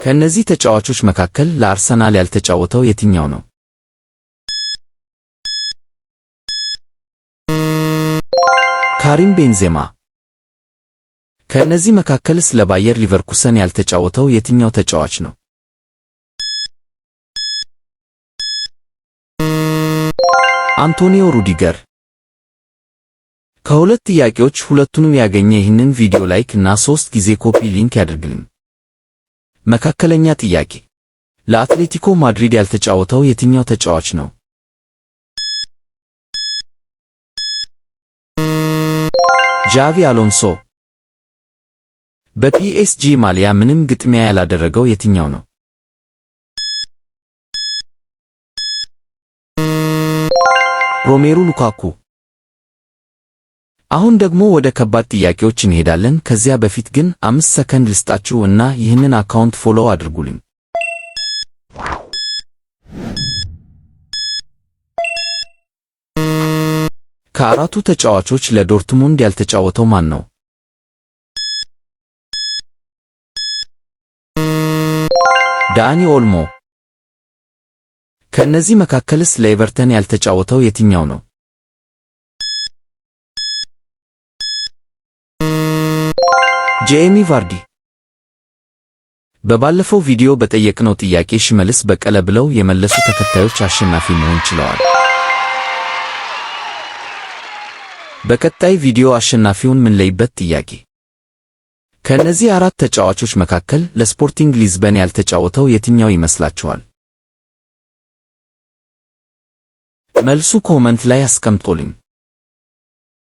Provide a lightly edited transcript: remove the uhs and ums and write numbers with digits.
ከእነዚህ ተጫዋቾች መካከል ለአርሰናል ያልተጫወተው የትኛው ነው? ካሪም ቤንዜማ። ከእነዚህ መካከልስ ለባየር ሊቨርኩሰን ያልተጫወተው የትኛው ተጫዋች ነው? አንቶኒዮ ሩዲገር። ከሁለት ጥያቄዎች ሁለቱንም ያገኘ ይህንን ቪዲዮ like እና ሶስት ጊዜ copy link ያድርግልን። መካከለኛ ጥያቄ፣ ለአትሌቲኮ ማድሪድ ያልተጫወተው የትኛው ተጫዋች ነው? ዣቪ አሎንሶ። በፒኤስጂ ማሊያ ምንም ግጥሚያ ያላደረገው የትኛው ነው? ሮሜሉ ሉካኩ። አሁን ደግሞ ወደ ከባድ ጥያቄዎች እንሄዳለን። ከዚያ በፊት ግን 5 ሰከንድ ልስጣችሁ እና ይህንን account follow አድርጉልኝ። ከአራቱ ተጫዋቾች ለዶርትሙንድ ያልተጫወተው ማን ነው? ዳኒ ኦልሞ። ከእነዚህ መካከልስ ለኤቨርተን ያልተጫወተው የትኛው ነው? ጄሚ ቫርዲ። በባለፈው ቪዲዮ በጠየቅነው ጥያቄ ሽመልስ በቀለ ብለው የመለሱ ተከታዮች አሸናፊ መሆን ችለዋል። በቀጣይ ቪዲዮ አሸናፊውን ምንለይበት ጥያቄ፣ ከእነዚህ አራት ተጫዋቾች መካከል ለስፖርቲንግ ሊዝበን ያልተጫወተው የትኛው ይመስላችኋል? መልሱ comment ላይ አስቀምጦልኝ።